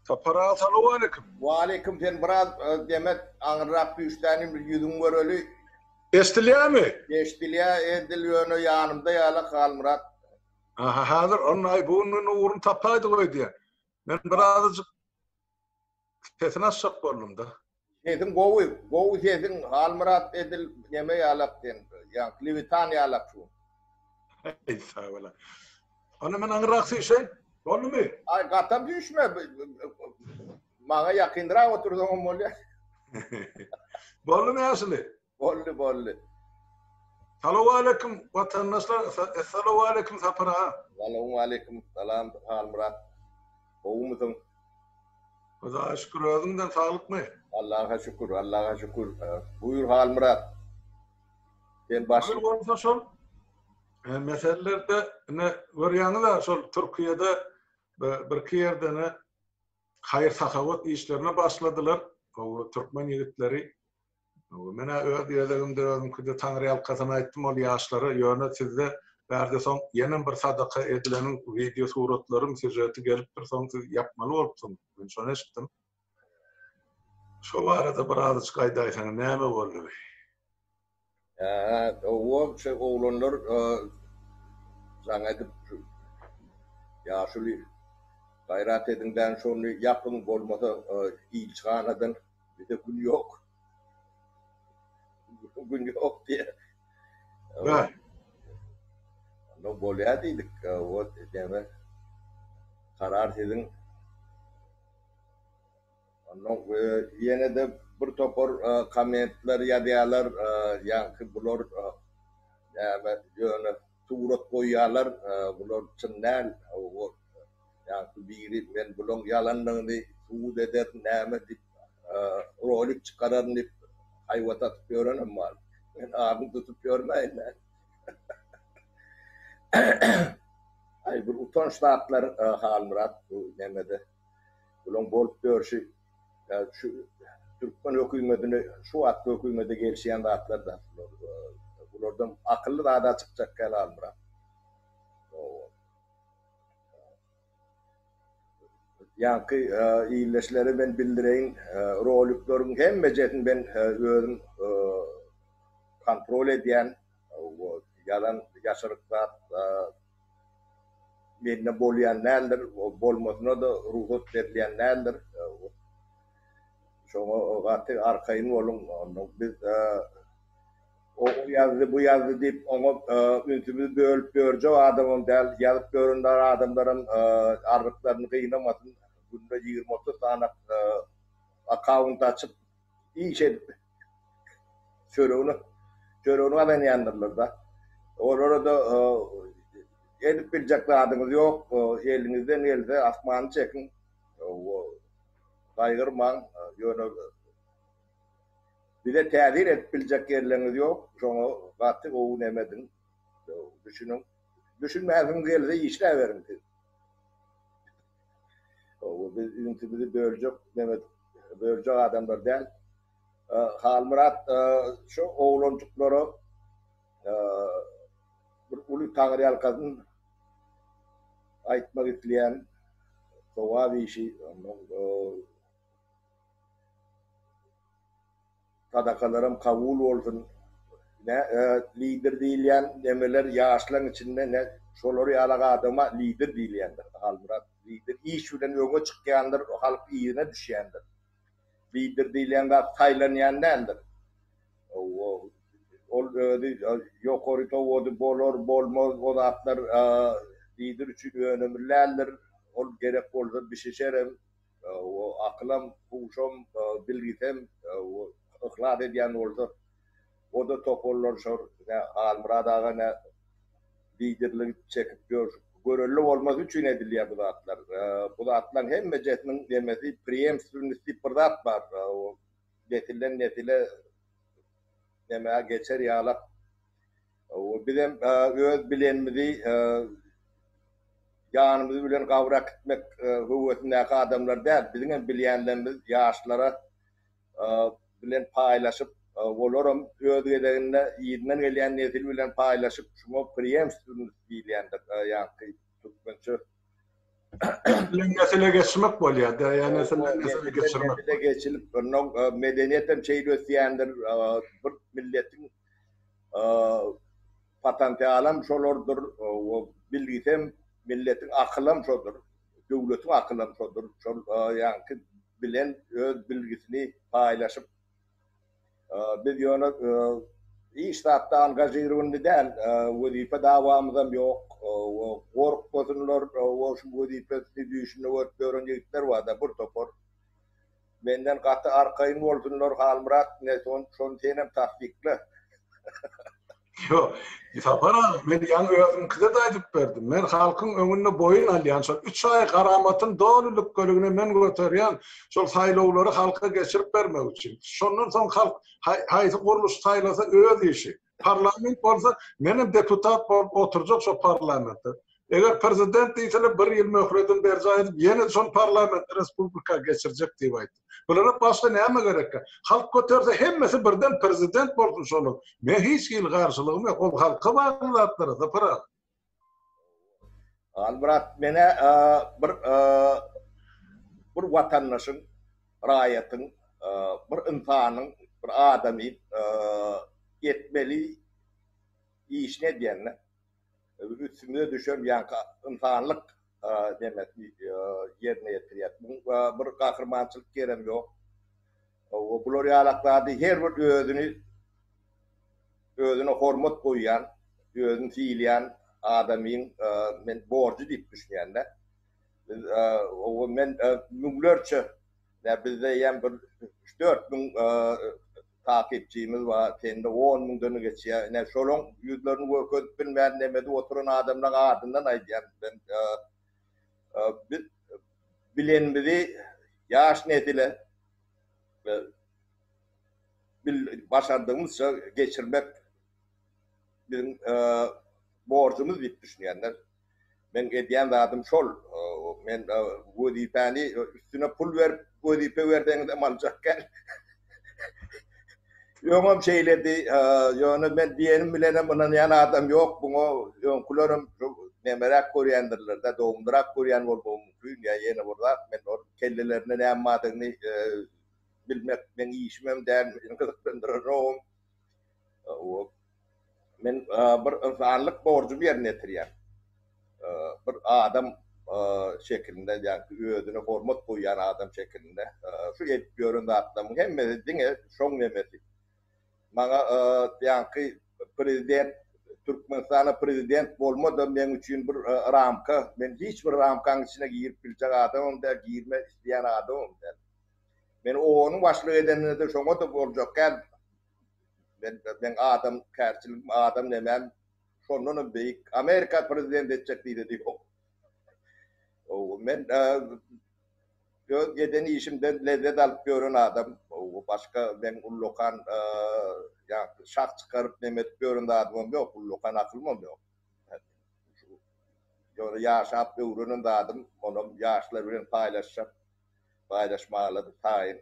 Sapar aga salowaleýkim. Waleýkim sen biraz demek aňyrrak düşsänim bir ýüzüňi göreli. Eşdilýärmi? Eşdilýär edil ýöne ýanymda ýalak Halmyrat. Aha häzir onda aý bu gün ugruny tapaýdyk öýdýän. Men birazajyk sesini açjak boldumda. Sesiň gowy, gowy sesiň Halmyrat edil neme ýalak sen, ýaňky lewitan ýalak şu. Eý sag bol. Onda men aňyrrak süýşeýin. Boldumy? Aý gatam süýşme. Maňa ýakynrak otursaňam bolýar. Boldumy ýaşuly? Boldy, boldy. Salowaleýkim watandaşlar, Essalowaleýkim Sapar aga. Salowmaleýkim salam Halmyrat. Gowumysyň? Hudaýa şükür özüňden saglykmy? Allaha şükür, Allaha şükür. Buýur Halmyrat. Sen baş. Buýur bolsa şol meselelerde ine görýäňiz-ä şol Türkiýede birki ýerde ine haýyr-sahawat işlerine başladylar. O türkmen ýigitleri Men-ä öz gezegimde özüňkide taňryýalkasyn aýtdym ol ýaşlara, ýöne sizde bärde soň ýenem bir sadaka edileniň wideo suratlarym, sýužeti gelipdir, soň siz ýapmaly bolupsyňyz. Men şony eşitdim. Şo barada bir azajyk aýdaýsaňyz, näme boldy? Hä, hawa, şo oglanlar jaň edip, ýaşuly, gaýrat ediň-dä, şony ýapyň, bolmasa ilçihanadan Bize gün ýok. Gün ýok diýe. Hä. Onda bolýar diýdik. O näme? Karar siziň. Onda ýene-de bir topar kommentler ýazýarlar, ýaňky bular näme ýöne surat goýýarlar, bular çyn däl. Ýaňky biri men bulaň ýalandygyny subut ederin näme diýip rolik çykararyn diýip haýbat atyp ýörenem bar. Men adyny tutup ýörmäýin-dä. Aý bir utanç zatlar Halmyrat bu nemede. Bulaň bolup ýörşi şu türkmen hökümetine şu wagtky hökümete gelişýän zatlar da. Bulardan akylly zada çykjak däl Halmyrat. Ýaňky ildeşlere men bildireýin, rolikleriň hemmejesini men özüm kontrol edýän. Ýalan, ýaşyryk zat mende bolýan däldir, bolmasyna-da rugsat berilýän däldir. Şoňa gaty arkaýyn boluň. Biz O ýazdy, bu ýazdy diýip, oňa ünsümizi bölüp ýörjek adamam däl. Ýazyp ýören adamlaram arryklaryny gynamasyn. Günde 20-30 sany akkaunt açyp, iş edip, çöregini, çöregini gazanýandyrlar-da. Olara-da edip biljek zadyňyz ýok. Eliňizden gelse asmany çekiň. Gaýgyrmaň. Ýöne Bize täsir edip biljek ýerleriňiz ýok, şoňa gaty gowy neme ediň, düşüniň. Düşünmäsiňiz gelse işläberiň siz. Hawa, biz ünsümizi böljek neme böljek adamlar däl. Halmyrat şu oglanjyklara bir uly taňryýalkasyn aýtmak isleýän sogap işi, ondan Sadakalaram kabul bolsun. Ne lider diýilýän nemeler ýaşlaň içinde ne şolar ýalak adama lider diýilýändir. Halmyrat lider iş bilen öňe çykýandyr, halk yzyna düşýändir. Lider diýilýän zat saýlanýan däldir. Ol özi ýokary towady bolar, bolmaz o zatlar lider üçin önemli däldir. Ol gerek bolsa bişişerem. O akylam, huşam, bilgisem yhlas edýän bolsa, o-da toparlanşar. Nä Halmyrat aga nä liderligi çekip ýör. Görelde bolmasy üçin edilýär bu zatlar. Bu zatlaryň hemmejesiniň nemesi preýemstwennost diýip bir zat bar. Nesilden nesile nämä geçer ýalak. Bizem öz bilenimizi ýanymyz bilen gabra äkitmek höwesindäki adamlar däl. Biziň hem bilýänlerimiz ýaşlara bilen paýlaşyp, olaram öz gezeginde yzyndan gelýän nesil bilen paýlaşyp, şuňa preýemstwennost diýilýändir, ýaňky türkmençe. Nesilden nesile geçmek bolýar-da, ýa nesilden nesile geçirmek. Nesile geçilip, ondan medeniýet hem şeýle ösýändir. Bir milletiň potensialam şolardyr, bilgisem, milletiň akylam şodur, döwletiň akylam şodur. Şol ýaňky bilen öz bilgisini paýlaşyp Biz ýöne hiç zatda angažirowanyny däl, wezipe dawamyzam ýok. Gorkmasynlar, şu wezipesini düýşünde görüp ýören ýigitler bar-da bir topar. Menden gaty arkaýyn bolsunlar, Halmyrat, ine şony senem tassykla. Ýok, Sapar aga, men ýaňy özüňkide-de aýdyp berdim. Men halkyň öňünde boýun alýan, şol üç aý garamatyny doly lükgeligine men göterýän, şol saýlawlary halka geçirip bermek üçin. Şondan soň halk haýsy gurluş saýlasa öz işi. Parlament bolsa, menem deputat bolup oturjak şo parlamentde. Eger prezident diýseler bir ýyl möhletini berjaý edip ýene şol parlamentde respublika geçirjek diýip aýtdy. Bulara başga näme gerekkä? Halk göterse hemmesi birden prezident bolsun şolar. Men hiç hili garşylygym ýok. Ol halka bagly zatlara Sapar aga. Halmyrat menä bir bir watandaşyň raýatyň bir ynsanyň bir adamyň etmeli işini edýände üstümize düşen ýaňky ynsanlyk nemesini ýerine ýetirýär. Muň bir gahrymançylyk ýerem ýok. Bular ýalak zady her bir özüni özüne hormat goýýan, özüni sylaýan adamyň men borjy diýip düşünýän-de. Biz men müňlerçe bizde eýýäm bir 3-4 takypçymyz bar, sende on müňden geçýär. Ine, şolaň ýüzlerini görkezip bilmän nemedip oturan adamlaň adyndan aýdýan. Men biz bilenimizi ýaş nesile başardygymyzça geçirmek biziň borjumyz diýip düşünýänler. Meň edýän zadym şol. Men wezipäni üstüne pul berip wezipe berseňizem aljak däl. Öňem şeýledi. Ýöne men diýenim bilenem ynanýan adam ýok buňa. Öňkülerem nemeräk görýändirler-de, dogumlyrak görýän bolmagy mümkin ýa ýene bir zat. Men ol kellelerinde näme bardygyny bilmek meň işimem däl, meni gyzyklandyranogam. Men bir ynsanlyk borjumy ýerine ýetirýän. Bir adam şekilinde, ýagny özüne hormat goýýan adam şekilinde şu edip ýören zatlarymyň hemmesi diňe şoň nemesi. Maňa ýaňky prezident Türkmenistana prezident bolma-da meň üçin bir ramka, men hiç bir ramkaň içine girip biljek adamam däl, girme isleýän adamam däl. Men OON-yň başlygy edeninde-de şoňa-da boljak däl. Men meň adam kärçiligim adam nemäm şondanam beýik. Amerika prezident etjek diýdi ýok. Men öz eden işimden lezzet alyp ýören adam. Başga meň ullakan ýa şah çykaryp neme edip ýören zadymam ýok, ullakan akylymam ýok. Ýöne ýaşap öwrenen zadym, onam ýaşlar bilen paýlaşjak, paýlaşmaga taýyn.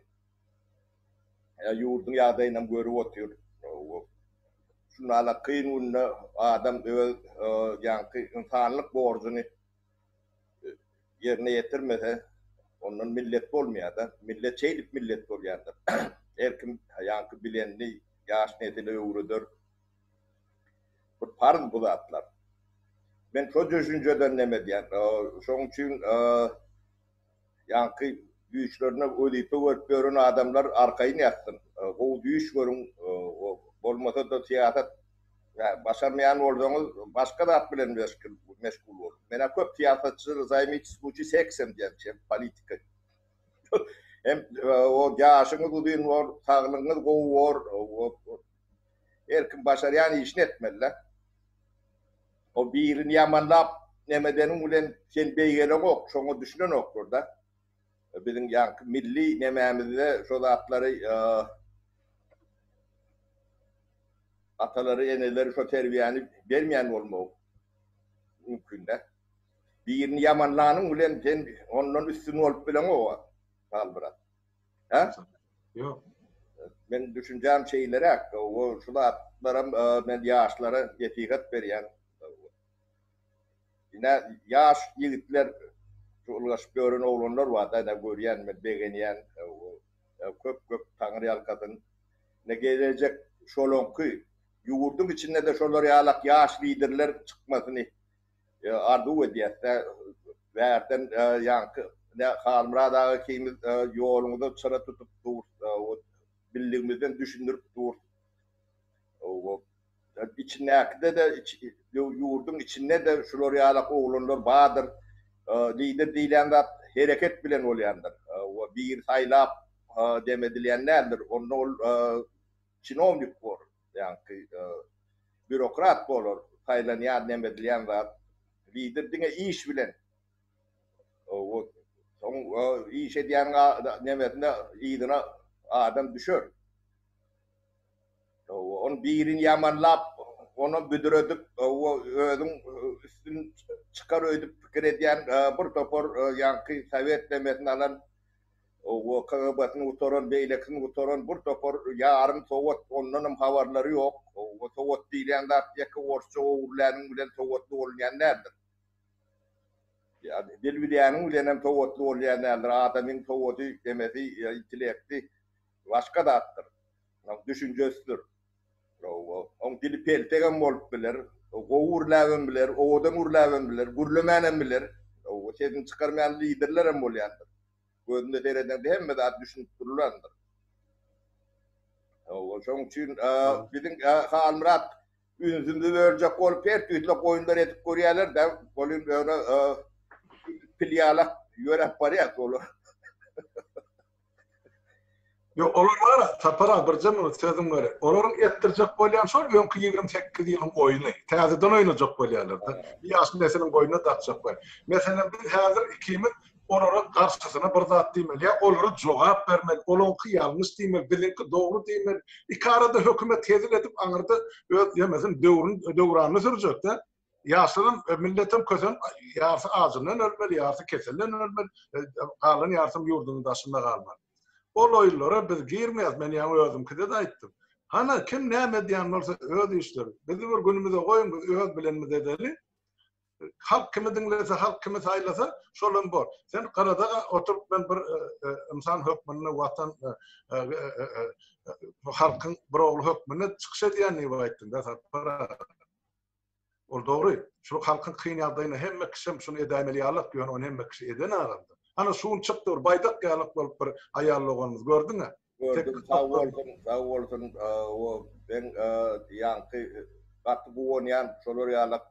Ýurduň ýagdaýynam görüp otyr. Şunala kyn günde adam öz ýaňky ynsanlyk borjuny ýerine ýetirmese, ondan millet bolmaýar-da. Millet şeýdip millet bolýandyr. Her kim ýaňky bilenini ýaş nesile öwreder. Bir parz bu zatlar. Men şo düşünjeden neme edýän. Şonuň üçin Ýaňky düýşlerinde wezipe görüp ýören adamlar arkaýyn ýatsyn. Gowy düýş görüň. Bolmasa-da syýasat başarmaýan bolsaňyz başga zat bilen meşgul boluň. Men-ä köp syýasatçylar zaýmitis lujy seksem diýen çem politika. Hem o ýaşyňyz uzyn bor, saglygyňyz gowy bor. Her kim başarýan işini etmeli-dä. O birini ýamanlap nemedeniň bilen sen beýgeleňok, şoňa düşünenoklar-da. Biziň ýaňky milli nemämizde şo zatlary atalary, eneleri şo terbiýäni bermeýän bolmagy mümkin-dä. Birini ýamanlanyň bilen sen ondan üstün bolup bileňok-a, Halmyrat. Hä? Ýok. Meň düşünjäm şeýleräk, o şu zatlaram men ýaşlara nesihat berýän. Ine, ýaş ýigitler. Şu ylgaşyp ýören oglanlar bar-da, ine görýän men, begenýän. Köp-köp Taňry ýalkasyn. Ine gelejek şolaňky. Ýurduň içinde-de şolar ýalak ýaş liderler çykmasyny arzuw edýäs-dä. Bärden ýaňky ine Halmyrat aga ikimiz ýoluňyza çyra tutup durus, bildigimizden düşündirip durus. Içindäkide-de, ýurduň içinde-de şular ýalak oglanlar bardyr. Lider diýlen zat hereket bilen bolýandyr. Biri saýlap dem edilýän däldir. Onda ol çinownik bor, ýaňky býurokrat bolar, saýlanýan, nem edilýän zat. Lider diňe iş bilen soň iş edýän nemesine yzyna adam düşer. Ony birini ýamanlap, ony büdredip, özüň üstün çykar öýdüp pikir edýän bir topar ýaňky sowet nemesini alan, KGB-sini gutaran, beýlekisini gutaran bir topar ýarym sowat, ondanam habarlary ýok. Sowat diýilýän zat ýeke orsça ogurläniň bilen sowatly bolunýan däldir. Dil bilýäniň bilenem sowatly bolýan däldir. Adamyň sowady, nemesi, intellekti başga zatdyr. Oň düşünjesidir. Oň dili peltegem bolup biler, gowy gürläbem biler, owadan gürläbem biler, gürlemänem biler. Sesini çykarmaýan liderlerem bolýandyr. Gözüne seredeňde hemme zat düşünip durulandyr. Şonuň üçin biziň Halmyrat ünsümizi böljek bolup her tüýsli oýunlar edip görýärler-de, welin ýöne pil ýalak ýöräp barýar olar. Ýok, olar bar-a, Sapar aga, birje minut sözüň beri. Olaryň etdirjek bolýan şol öňki 28 ýylyň oýny. Täzeden oýnajak bolýarlar-da. Ýaş nesliň boýnuna dakjak bolýar. Meselem, biz häzir ikimiz olara garşysyna bir zat diýmeli, ýa olara jogap bermeli, olaňky ýalňyş diýmeli, biziňki dogry diýmeli. Iki arada hökümet hezil edip aňyrda öz ýemesini, döwrüni, döwranyny sürjek-de. Ýaşlaram, milletem kösenip, ýarsy ajyndan ölmeli, ýarsy keselden ölmeli, galan ýarsam ýurduň daşynda galmaly. Ol oýunlara biz girmeýäs, men ýaňy özümkide-de aýtdym. Hana, kim näme edýän bolsa öz işleri. Bizi bir günümize goýuň, biz öz bilenimizi edeli. Halk kimi diňlese, halk kimi saýlasa, şolam bor. Sen gyrada oturyp men bir ynsan hökmünde watan halkyň bir ogly hökmünde çykyş edýän diýip aýtdyň-da Sapar aga. Ol dogry. Şu halkyň kyn ýagdaýynda hemme kişem şuny edäýmeli ýalyk, ýöne ony hemme kişi eden agamda. Ana şu gün çykdy bir baýdak ýalyk bolup bir aýal doganymyz gördüň-ä. Gördüm, sag bolsun, sag bolsun. O men ýaňky gaty guwanýan şolar ýalak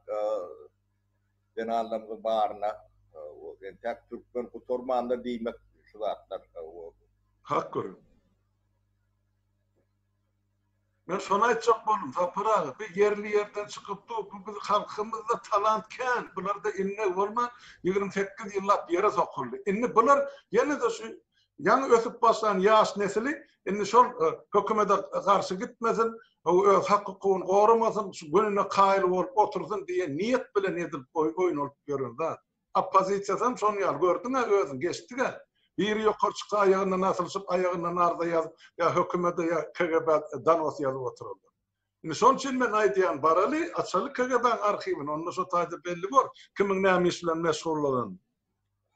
zenanlarymyzyň baryna. Entäk türkmen gutarmandyr diýmek şu zatlar. Hak görüň. Men şony aýtjak boldum, Sapar aga, bu ýerli ýerden çykyp dur, bu biz halkymyzda talant kän, bularda innek bolman 28 ýyllap ýere sokuldy. Indi bular ýene-de şu ýaňy ösüp başlan ýaş nesili indi şol hökümete garşy gitmesin, öz hak-hukugyny goramasyn, şu gününe kaýyl bolup otursyn diýen niýet bilen edilip oýnalyp ýören zat. Oppozisiýasam şonuň ýaly, gördüň-ä özüň, geçdik-ä. Biri ýokary çyksa aýagyndan asylyşyp, aýagyndan arza ýazyp, ýa hökümete, ýa KGB-ä donos ýazyp oturarlar. Indi şonuň üçin men aýdýan, baraly, açaly KGB-niň arhiwini, onda şo taýda belli bor, kimiň näme iş bilen meşgullananyny.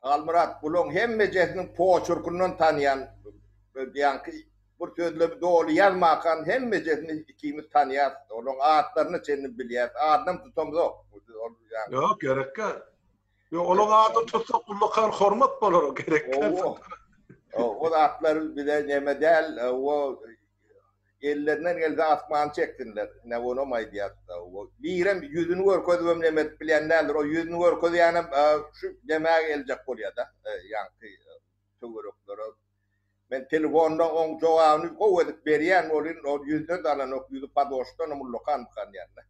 Halmyrat, bulaň hemmejesiniň poçurkyndan tanýan, ýaňky bir sözlemi doly ýazmakan hemmejesini ikimiz tanýas, olaň atlaryna çenli bilýäs, adynam tutamzok. Ýok, gerek däl. Ýok, olaň adyny tutsak ullakan hormat bolar, gerek däl. O zatlar bize neme däl, o ellerinden gelse asmany çeksinler. Ine onam aýdýas. Birem ýüzüni görkezibem neme edip bilýän däldir. O ýüzüni görkezýänem şu nemä geljek bolýa-da, ýaňky töwereklere. Men telefonda oň jogabyny gowy edip berýän welin, ol ýüzüne-de alanok, ýüzi padoşdanam ullakan diýende.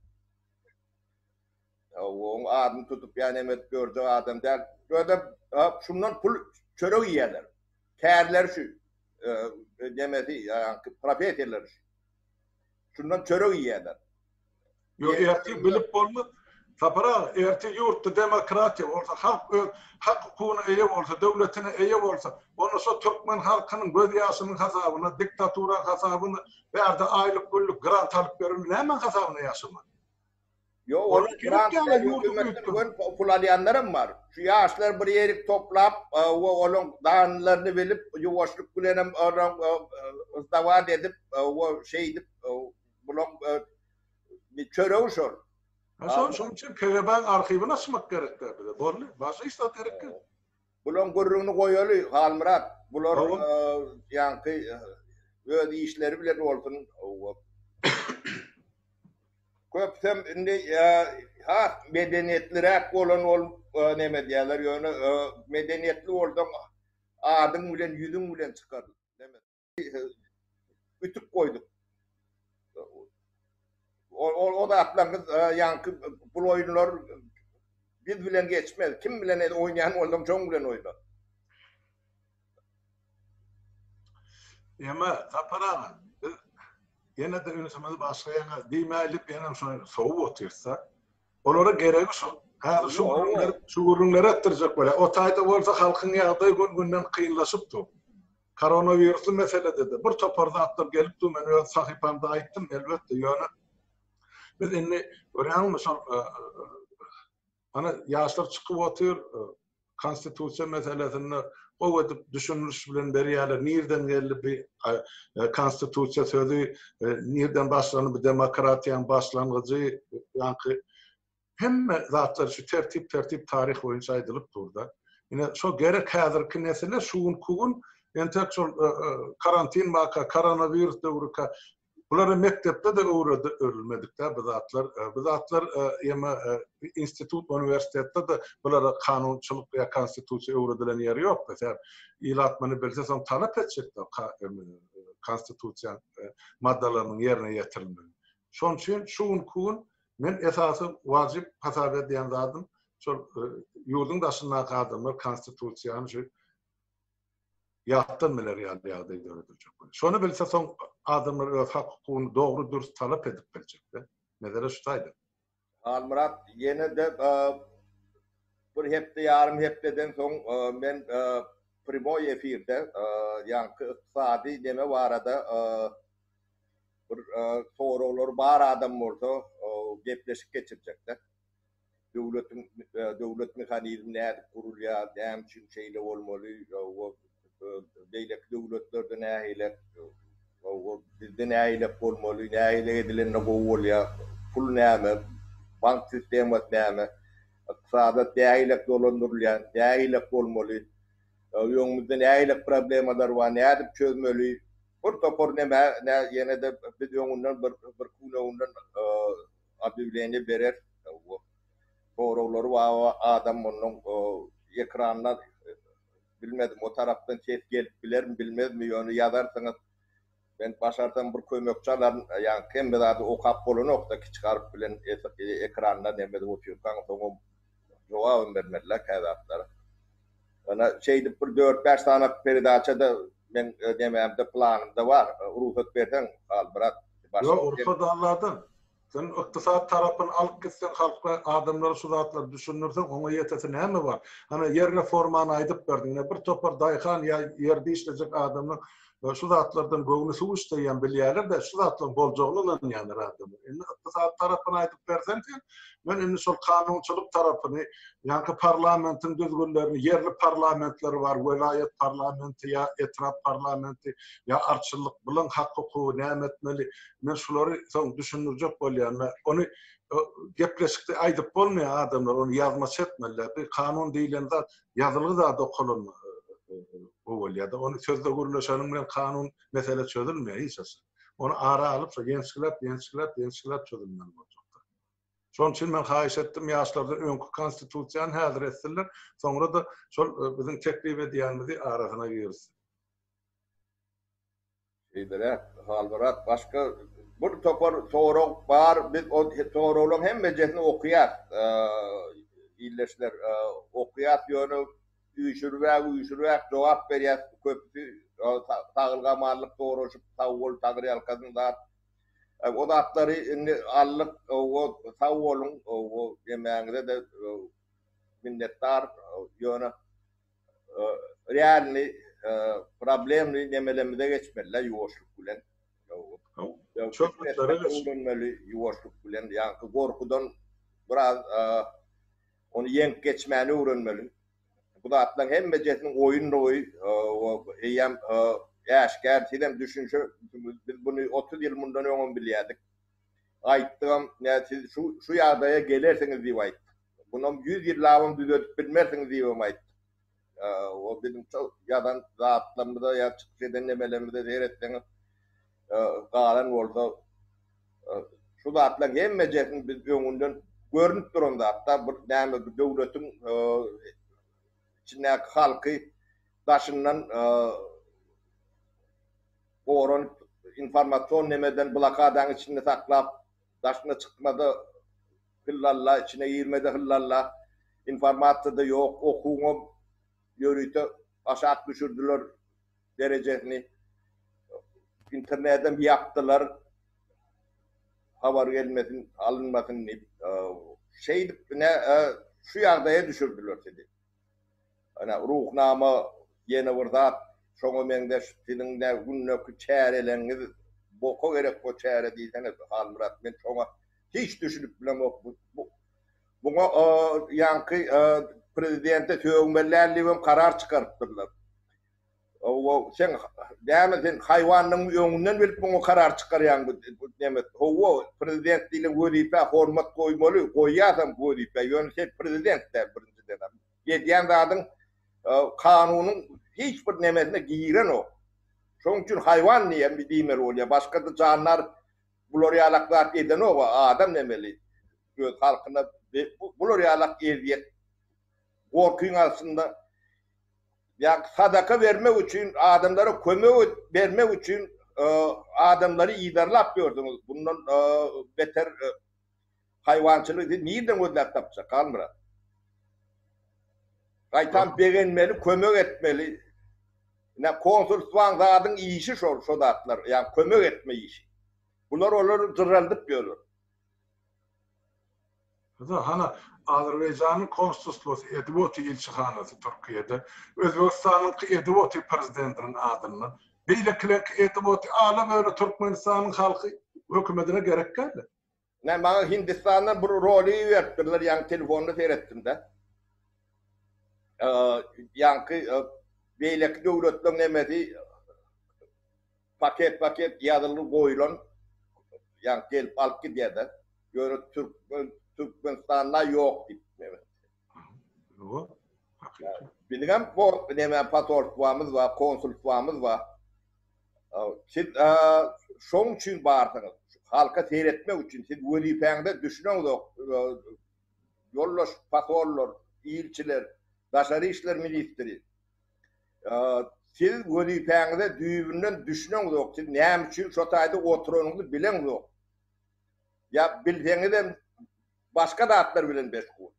Oň adyny tutup ýa neme edip ýörjek adam däl. Özem şundan pul çörek iýýärler. Kärleri şu. Nemesi, ýaňky professiýalary şu. Şundan çörek iýýärler. Ýok, ertir bilip bolmaz. Sapar aga, ertir ýurtda demokratiýa bolsa, halk öz hak-hukugyna eýe bolsa, döwletine eýe bolsa, onda şo türkmen halkynyň göz ýaşynyň hasabyna, diktaturanyň hasabyna bärde aýlyk-günlük grant alyp berildi, nämäň hasabyna ýaşamaly? Ýok, olar grant hökümetden pul alýanlaram bar. Şu ýaşlar bir ýerik toplap we olaň danylaryny bilip, ýuwaşlyk bilenem olaň sdawat edip we şeýdip bulaň çöregi şol. Ha şol şonuň üçin KGB-niň arhiwini açmak gerek-dä bize. Boldy. Başga hiç zat gerek däl. Bulaň gürrüňini goýaly, Halmyrat. Bular ýaňky öz işleri bilen bolsun. Köpüsem indi has medeniýetliräk bolan bolup neme edýärler, ýöne medeniýetli bolsaň adyň bilen, ýüzüň bilen çykar. Ütük goýduk. O o zatlaryňyz ýaňky bul oýunlar biz bilen geçmez. Kim bilen oýnaýan bolsaň şoň bilen oýna. Emma Sapar aga, biz ýene-de ünsümizi başga ýaňa diýmäýlik, ýenem şony sowup otyrsa, olara geregi şol. Häzir şu gürrüňleri, şu gürrüňleri etdirjek bolýar. O taýda bolsa halkyň ýagdaýy gün-günden kynlaşyp dur. Koronawirusly meselede-de bir topar zatlar gelip dur, men öz sahypamda aýtdym, elbetde, ýöne biz indi görýäňmi şol Ana, ýaşlar çykyp otyr, konstitusiýa meselesinde gowy edip düşündiriş bilen berýärler, nirden geldi bi konstitusiýa sözi, nirden başlandy bu demokratiýanyň başlangyjy, ýaňky hemme zatlar şu tertip-tertip taryh boýunça aýdylyp dur-da. Ine, şo gerek häzirki nesile şu günki gün entek şol karantin barka, koronawirus döwrükä Bulara mekdepde-de öwredilmedik-dä bu zatlar. Bu zatlar ýeme institut, uniwersitetde-de bulara kanunçylyk ýa konstitusiýa öwredilen ýeri ýok-da. Sebäp ilat muny bilse soň talap etjek-de konstitusiýanyň maddalarynyň ýerine ýetirilmegini. Şonuň üçin şu günki gün men esasy wajyp hasap edýän zadym şol ýurduň daşyndaky adamlar konstitusiýany şu ýatdan biler ýaly ýagdaý dörediljek bolýar. Şony bilse soň adamlar öz hak-hukugyny dogry-dürs talap edip biljekler. Mesele şu taýda. Halmyrat, ýene-de bir hepde, ýarym hepdeden soň men primoý efirde ýaňky ykdysady neme barada bir soraglary bar adam bolsa gepleşik geçirjekde. Döwletiň döwlet mehanizmi nädip gurulýar, näme üçin şeýle bolmaly, beýleki döwletlerde nähili, bizde nähili bolmaly, nähili edilende gowy bolýar, pul näme, bank sistemasy näme, ykdysadyýet nähili dolandyrylýar, nähili bolmaly, öňümizde nähili problemalar bar, nädip çözmeli, bir topar neme, ýene-de biz öňünden bir gün öňünden Obýawleniýe berer. Soraglary bar adam mundan ekranda bilmedim o tarapdan ses gelip bilermi bilmezmi ýöne ýazarsyňyz men başarsam bir kömekçi alaryn ýaňky hemme zady okap bolanokda kiçi harp bilen ekranda neme edip otyrkaň soňam jogabam bermeliler kä zatlara. Ýöne şeýdip bir dört-bäş sany peredaça-da meň nemämde planymda bar. Rugsat berseň Halmyrat. Ýok, rugsat Alladan. Sen ykdysady tarapyny alyp gitseň halka, adamlara şu zatlary düşündirseň, oňa ýetesi näme bar? Hany ýer reformany aýdyp berdiň. Ine bir topar daýhan ýa ýerde işlejek adamlar şu zatlardan göwni suw içdi eýýäm bilýärler-de, şu zatlaryň boljagyna ynanýarlar adamlar. Indi ykdysady tarapyny aýdyp berseň sen, men indi şol kanunçylyk tarapyny, ýaňky parlamentiň düzgünlerini, ýerli parlamentler bar, welaýat parlamenti ýa etrap parlamenti ýa arçynlyk, bulaň hak-hukugy näme etmeli, men şulary soň düşündirjek bolýan. Men ony gepleşikde aýdyp bolmaýar adamlar, ony ýazmaça etmeliler. Bir kanun diýlen zat ýazylgy zat okalan gowy bolýar-da. Ony sözde gürleşeniň bilen kanun mesele çözülmeýär hiç haçan. Ony ara alyp, şo ýençgiläp, ýençgiläp, ýençgiläp çözülmeli boljakdyr. Şonuň üçin men haýyş etdim ýaşlardan öňki konstitusiýany häzir etsinler, soňra-da şol biziň teklip edýänimizi arasyna girizsin. Şeýleräk, Halmyrat, başga bir topar sorag bar, biz o soraglaryň hemmejesini okaýas, ildeşler, okaýas, ýöne üýşüribäk-üýşüribäk jogap berýäs, köpüsi saglyk-amanlyk soraşyp, sag bol, taňryýalkasyn zat. O zatlary indi aldyk, sag boluň, hemmäňize-de minnetdar, ýöne realny problemny nemelerimize geçmeli-de ýuwaşlyk bilen. Çözgütlere geçmeli ýuwaşlyk bilen. Ýaňky gorkudan. Biraz ony ýeňip geçmäni öwrenmeli. Bu zatlaryň hemmejesiniň oýundygy eýýäm äşgär, sizem düşünşersiňiz, biz buny 30 ýyl mundan öňem bilýärdik. Aýtdygam, nä siz şu şu ýagdaýa gelersiňiz diýip aýtdyk. Bunam 100 ýyllabam düzedip bilmersiňiz diýibem aýtdyk. O biziň ýazan zatlarymyza ýa çykyş eden nemelerimize seretseňiz, galan bolsa şu zatlaryň hemmejesini biz öňünden görnüp duran zatda bir näme bir döwletiň içindäki halky daşyndan goranyp informasion nemeden blokadaň içinde saklap daşyna çykmada hyllalla içine girmede hyllalla informasiýada ýok okuwyňam ýörite aşak düşürdiler derejesini internedem ýapdylar habar gelmesin alynmasyn diýip şeýdip ine şu ýagdaýa düşürdiler sizi. Ine Ruhnama ýene bir zat şoňa meňzeş siziň ne gündeki çäreleňiz boka gerek bu çäre diýsene Halmyrat men şoňa hiç düşünip bilemok bu buňa ýaňky prezidente sögmeli däl diýibem karar çykarypdyrlar. Hawa, sen näme sen haýwanyň öňünden bilip muňa karar çykarýaň bu neme? Hawa, prezident diýlen wezipä hormat goýmaly, goýýasam wezipä, ýöne sen prezident däl birinjiden. Edýän zadyň kanunyň hiç bir nemesine girenok. Şonuň üçin haýwan diýen diýmeli bolýar. Başga-da jandar bular ýalak zat edenok, adam nemeli öz halkyna bular ýalak ezýet gorkyň astynda Ýa sadaka bermek üçin, adamlara kömek bermek üçin adamlary yzarlap ýördüňiz. Bundan beter haýwançylygy siz nirden gözläp tapjak, Halmyrat? Gaýtam begenmeli, kömek etmeli. Ine, konsulstwaň zadyň işi şol, şo zatlar, ýa kömek etme işi. Bular olary jyrraldyp ýörler. Hada, hana, Azerbaýjanyň konsulstwasy edip otyr ilçihanasy Türkiýede, Özbegistanyňky edip otyr prezidentiniň adyndan, beýlekileňki edip otyr, ala-böle Türkmenistanyň halky hökümetine gerek däldi. Ine, maňa Hindistandan bir rolik iberipdirler, ýaňy telefonda seretdim-de. Ýaňky beýleki döwletleriň nemesi Paket paket ýazylgy goýulan ýa gelip alyp gidýärler. Ýöne türkmen Türkmenistanda ýok diýip neme. Ýok. Hakyky. Biziňem bu neme posolstwamyz bar, konsulstwamyz bar. Siz şoň üçin barsyňyz. Halka seretmek üçin siz wezipäňize düşüneňzok. Ýoldaş posollar, ilçiler, daşary işler ministri. Siz wezipäňize düýbünden düşüneňzok, siz näme üçin şo taýda oturanyňyzy bileňzok. Ýa bilseňizem başga zatlar bilen meşgul.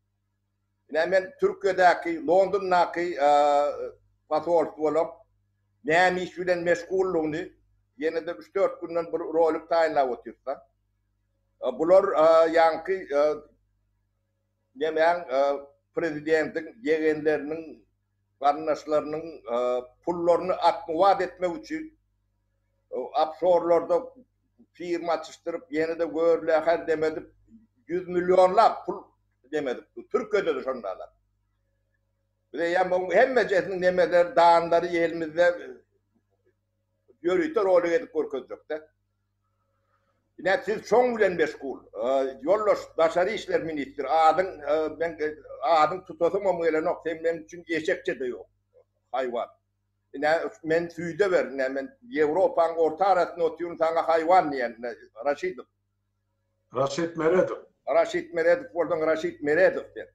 Ine men Türkiýedäki, Londondaky posolstwolaň näme iş bilen meşgullygyny ýene-de üç-dört günden bir rolik taýynlap otyrys-da. Bular ýaňky nemäň prezidentiň ýegenleriniň garyndaşlarynyň pullaryny atmywat etmek üçin ofşorlarda firma açyşdyryp, ýene-de görläher demedip, ýüz millionlap pul demedip, Türkiýede-de şondalar. Biz eýýäm oň hemmejesiniň nemeleri, danlary elimizde ýörite rolik edip görkezjek-de. Ine siz şoň bilen meşgul. Ýoldaş daşary işler ministri adyň men adyň tutasymam gelenok sen meň üçin eşekçe-de ýok. Haýwan. Ine men süýde ber ine men Ýewropaň orta arasynda otyryn saňa haýwan diýen ine Raşidow. Raşid Meredow. Raşid Meredow bolsaň Raşid Meredow sen.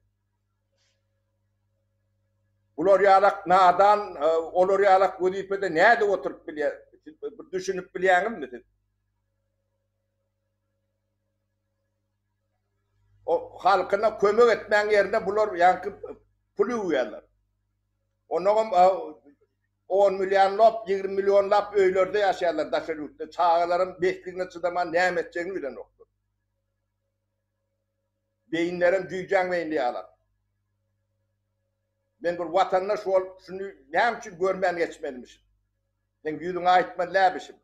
Bular ýalak nadan, olar ýalak wezipede nädip oturyp bilýär? Siz bir düşünip bilýäňizmi siz? O halkyna kömek etmäň ýerine bular ýaňky pul üwýärler. Onnoňam 10 millionlap, 20 millionlap öýlerde ýaşaýarlar daşary ýurtda. Çagalaram besligine çydaman näme etjegini bilenoklar. Beýinlerem jüýjäň beýni ýalak. Men bir watandaş bolup şuny näme üçin görmän geçmelimişim? Seň ýüzüňe aýtmaly dälmişim.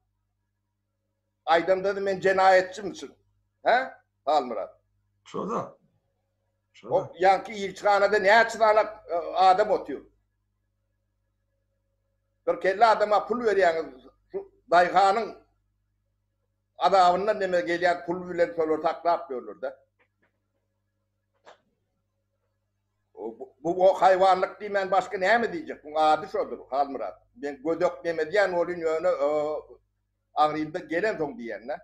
Aýdamda-da men jenaýatçymyşym. Hä? Halmyrat. Şo-da. O ýaňky ilçihanada näçe sany adam otyr? Bir kelle adama pul berýäňiz, şu daýhanyň azabyndan neme gelýän pul bilen şolary saklap ýörler-de. Bu o haýwanlyk diýmän başga näme diýjek? Buň ady şodur, Halmyrat. Men gödek neme diýen bolýan, ýöne aňrymda gelensoň diýen-de.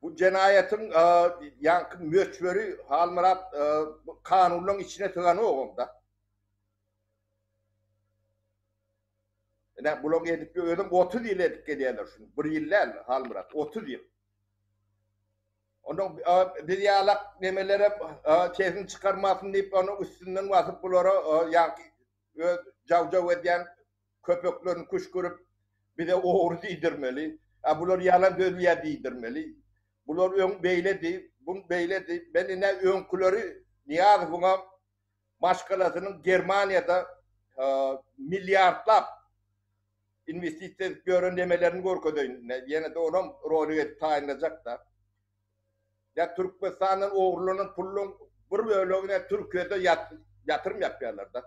Bu jenaýatyň ýaňky möçberi Halmyrat kanunlaryň içine syganogam-da. Ine bulaň edip özem 30 ýyl edip gelýärler şuny. Bir ýyl däl Halmyrat, 30 ýyl. Ondan biz ýalak nemelere sesini çykarmasyn diýip onuň üstünden basyp bulara ýaňky öz jaw-jaw edýän köpeklerini küşgürip, bize ogry diýdirmeli. A bular ýalan sözleýär diýdirmeli. Bular öň beýledi, bu beýledi. Men ine öňküleri Nyýazowyňam maşgalasynyň Germaniýada milliardlap inwestisiýa edip ýören nemelerini görkezeýin. Ine ýene-de onam rolik edip taýynlajak-da. Ýa Türkmenistandan ogurlanan puluň bir bölegini Türkiýede ýatyrym ýapýarlar-da.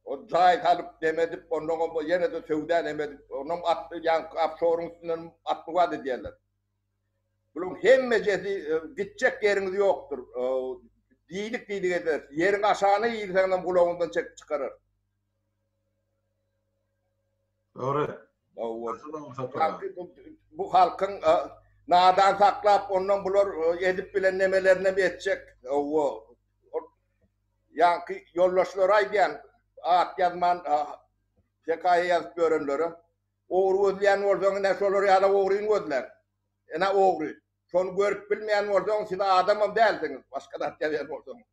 O jaý salyp neme edip, onnoňam ýene-de söwda neme edip, onam at ýaňky ofşoryň üstünden atmywat edýärler. Bularyň hemmejesi gitjek ýeriňiz ýokdur. Diýdik diýdik ederis. Ýeriň aşagyna girseňem gulagyňdan çekip çykarar. Dogry. Bu halkyň nadan saklap, ondan bular edip bilen nemelerinem etjek. Ýaňky ýoldaşlara aýdýan, at ýazman hekaýa ýazyp ýörenlere, ogry gözleýän bolsaň ine şolar ýaly ogryny gözläň. Ine ogry. Şony görüp bilmeýän bolsaň siz adamam dälsiňiz, başga zat ýazýan bolsaňyz.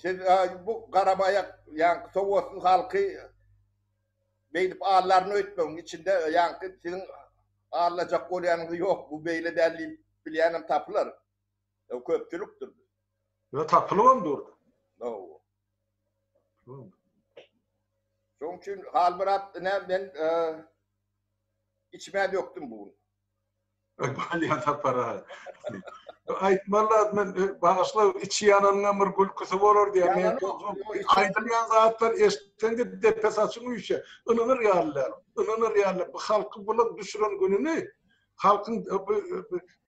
Siz bu garamaýak ýaňky sowatsyz halky beýdip allaryn öýtmegiň içinde ýaňky siziň allajak bolýanyňyz ýok, bu beýle däl diýip bilýänem tapylar. O köpçülikdir. Ýa tapylybam durdy. Hawa. Şonuň üçin Halmyrat ine men içime dökdüm bu gün. Bolýa Sapar aga. Aýtmaly zat men bagyşla içi ýananyňam bir gülküsi bolar diýýär. Men aýdylýan zatlar eşitseň-de depe saçyň üýşýär. Ynanyr ýaly däl. Ynanyr ýaly däl. Bu halky bular düşüren gününi, halkyň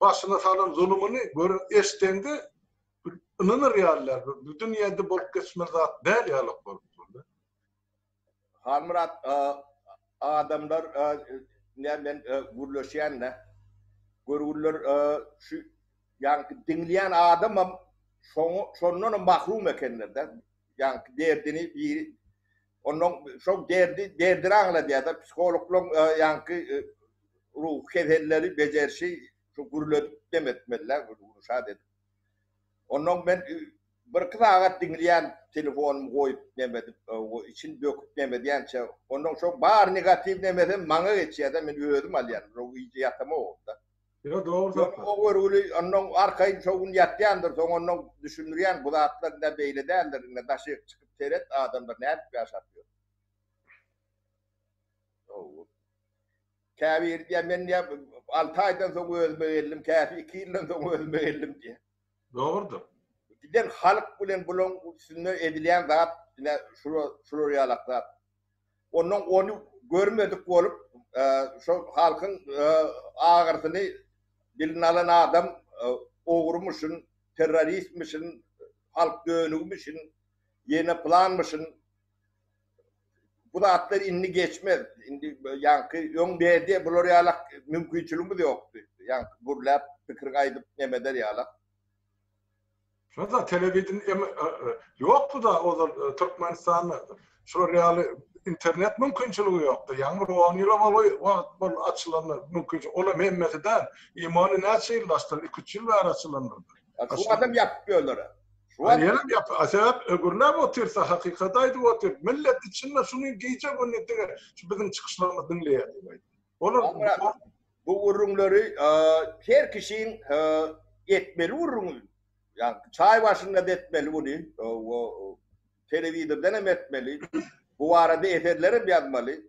başyna salan zulumyny görüp eşitseňde ynanyr ýaly däl. Bu dünýäde bolup geçmeli zat däl ýaly bolup dur. Halmyrat adamlar ne men gürleşýän-de görgüliler şu ýaňky diňleýän adamam şoňa şondanam mahrum ekenler-de. Ýaňky derdini biri ondan şo derdi derdini aňladýar-da psihologlaryň ýaňky ruhy keselleri bejerişi şu gürledip dem etmeli-dä gürşat edip. Ondan men Birki sagat diňleýän telefonymy goýup neme edip içini döküp neme edýänçä ondan şo bar negatiw nemesem maňa geçýärde men özüm alýan şo gije ýatamok-da. Ýok dogry söz. O görgüli ondan arkaýyn şo gün ýatýandyr soň ondan düşündirýän bu zatlar indi beýle däldir indi daşyk çykyp seret adamlar nädip ýaşap ýör. Käbiri diýýär men diýýär alty aýdan soň özüme geldim käsi iki ýyldan soň özüme geldim diýýär. Dogrudyr. Giden halk bilen bulaň üstünde edilýän zat ine şular şular ýalak zat. Ondan ony görmedik bolup şol halkyň agyrsyny diline alan adam ogrumyşyn, terroristmişin, halk dönügimişin, ýene pylanmyşyn. Bu zatlar indi geçmez. Indi ýaňky öň berdi bular ýalak mümkinçiligimiz ýokdy. Ýaňky gürläp pikiriňi aýdyp neme eder ýalak. Şonda telewideniýe ýokdy-da ozal Türkmenistanda şular ýaly internet mümkinçiligi ýokdy. Ýaňy bir on ýyla golaý wagt boldy açylanyna mümkinçilik. Olam hemmesi däl. Imony näçe ýyl açdylar? Iki-üç ýyl bäri açylandyr. Şu wagtam ýapyp ýörler. Şu wagt ýenem ýap. Sebäp gürläp otyrsa hakykaty aýdyp otyr. Millet içinde şuny gije gündiz diňe şu biziň çykyşlarymyzy diňleýär diýip aýdýar. Olar bu gürrüňleri her kişiň etmeli gürrüňi. Ýa çaý başynda-da etmeli muny. Telewizordan hem etmeli. Bu barada eserler hem ýazmaly.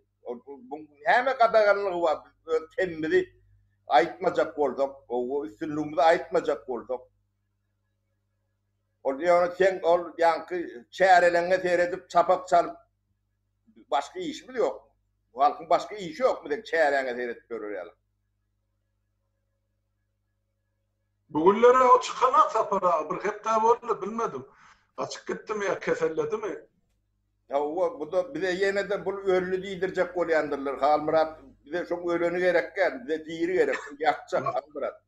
Bu näme gadaganlygy bar? öz kemimizi aýtmajak bolsak, üstünligimizi aýtmajak bolsak, ol ýöne sen ol ýaňky çäreleňňe seredip çapak çalyp başga işimiz ýok. Halkyň başga işi ýokmy seň çäräňe seredip ýörer ýaly. Bu günler-ä o çykanak Sapar aga, bir hepde boldy, bilmedim. Gaçyp gitdimi ýa keselledimi? Hawa, bu-da bize ýene-de bul öldi diýdirjek bolýandyrlar, Halmyrat, bize şoň öleni gerek däl, bize diri gerek, şuny ýakjak, Halmyrat.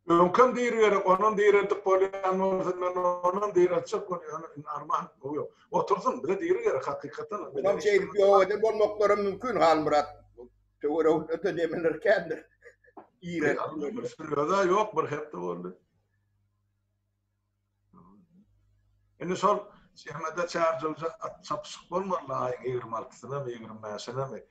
Öňkem diri gerek, onam direldip bolýan bolsa, men onam direltjek bolýan, ýöne indi arman, gowy ýok. Otursyn, bize diri gerek, hakykatdan. Onam şeýdip ýok eden bolmaklaram mümkin, Halmyrat. Töwereginde-de nemeler kändir. Iren. Öz-ä ýok, bir hepde boldy. Indi şol Şemede çärjewje at çapyşyk bolmaly aýyň 26-syna 25-inemi?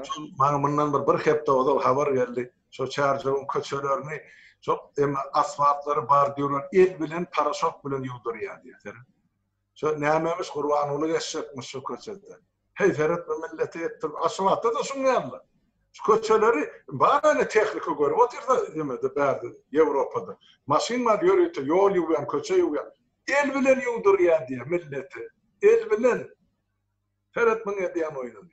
Şol maňa mundan bir bir hepde ozal habar geldi. Şol çärjewiň köçelerini şol emma asfaltlary bordýurlar el bilen paraşok bilen ýuwdurýar diýýär. Şo nämemiş Gurbanguly geçjekmiş şu köçede. Heý seret bu milleti etdirip Aşgabatda-da şuň ýaly. Şu köçeleri bar ene tehnika görüp otyrsa nemede bärde Ýewropada. Maşyn bar ýörite ýol ýuwýan köçe ýuwýan. El bilen ýuwdurýar diýýär milleti. El bilen. Seret muň edýän oýnuny.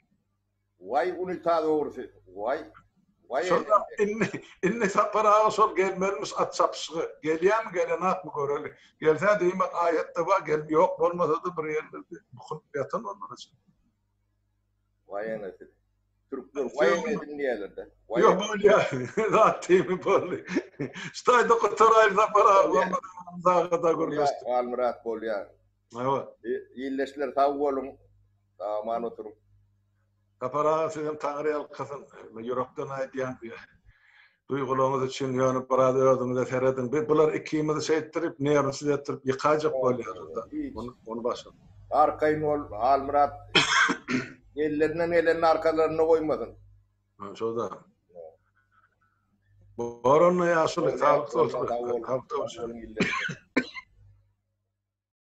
Waý unitaz ogrusy. Waý. Waý. Şonda indi indi Sapar aga şol gelmelimiş at çapyşyga. Gelýärmi gelenakmy göreli. Gelse diýmek aýatda bar gel ýok bolmasa-da bir ýerlerde bukulyp ýatan olar üçin. Waý enesi. Türkler waý enesini diýerler-de. Ýok bolýa. Zat diýme boldy. Şu taýda gutaraýyl Sapar aga bolmasa sagada gürleşdik. Halmyrat bolýa. Hawa. Ildeşler sag boluň. Sag-aman oturyň. Sapar aga sizem Taňry ýalkasyn. Men ýürekden aýdýan duýgularyňyz üçin ýöne biraz özüňize serediň. Biz bular ikimizi şeýtdirip, nerwsiz etdirip ýykaýjak bolýarlar-da. Ony ony başa. Arkaýyn bol Halmyrat. Ellerinden gelenini arkalarynda goýmasyn. Ha, şo-da. Bor onda ýaşuly, saglyk bolsun. Saglyk bolsun.